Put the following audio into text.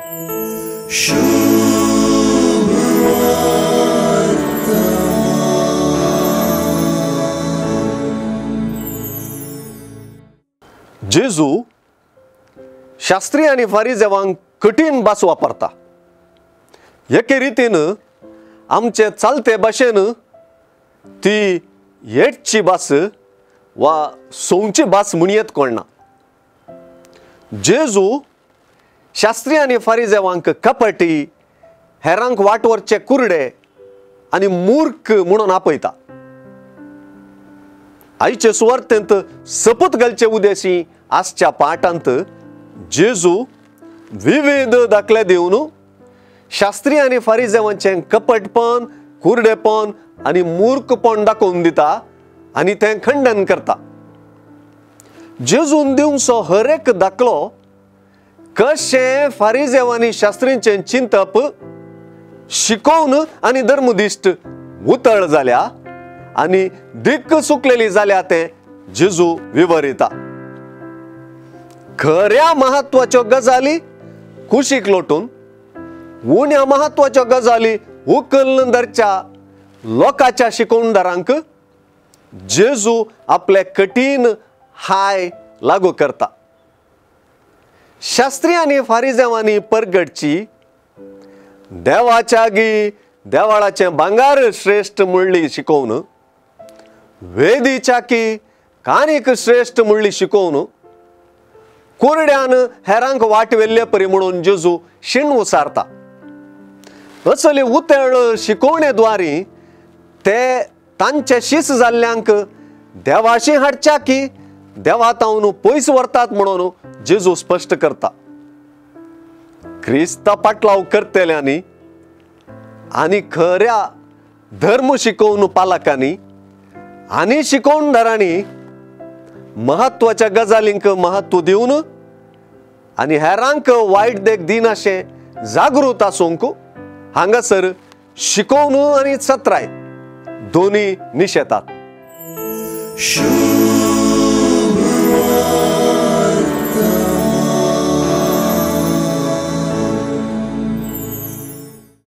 जेजू शास्त्री आनी फारिजेवांक कठीण भास वापरता। एके रितीन आमचे चालते भाशेन ती येटची भास वा सोंवची भास म्हणयेत कोण ना। जेजू शास्त्री आनी फारिजेवांक कपटी, हेरांक वाट व्हरचे कुरडे आनी मूर्ख म्हणून आपयता। आयचे सुवार्तेंत सपूत घालचे उद्देशी आजच्या पाठांत जेजू विविध दाखले दिवन शास्त्री आनी फारिजेवांचें कपटपण, कुरडेपण आनी मूर्खपण दाखोवन दिता आनी तें खंडन करता। जेजून दिवचो हर एक दाखलो कशें फारिजेवांनी शास्त्रींचें चिंतप शिकोवन आनी धर्मदिश्ट उतळ जाल्या आनी दिक्क चुकलेली जाल्या तें जेजू विवरिता। खऱ्या महत्वाच्यो गजाली कुशीक लोटून उण्या महत्वाच्यो गजाली उखलून धरच्या लोकांच्या शिकोवणदारांक जेजू आपले कठीण हाय लागू करता। शास्त्री आनी फारिजेवांनी परगटची देवाच्या गी देवाळाचें भांगार श्रेश्ठ म्हणली शिकोवन, वेदीच्या की कानीक श्रेश्ठ म्हणली शिकोवन कुरड्यान हेरांक वाट वेल्ले परी म्हणून जेजू शीण उसारता। असली उतळ शिकोवणे द्वारी ते तांचे शीस जाल्ल्यांक देवाशी हाडच्या की देवा तावन पयस व्हरतात म्हणून जेजू स्पश्ट करता। क्रिस्ता पाटलाव करतल्यांनी आनी खऱ्या धर्म शिकोवन पालकांनी आनी शिकोवणदारांनी महत्वाच्या गजालींक महत्व दिवन आनी हेरांक वायट देख दिनाशें जागृत आसूंक हांगासर शिकोवन आनी चत्राय दोनी निशेतात।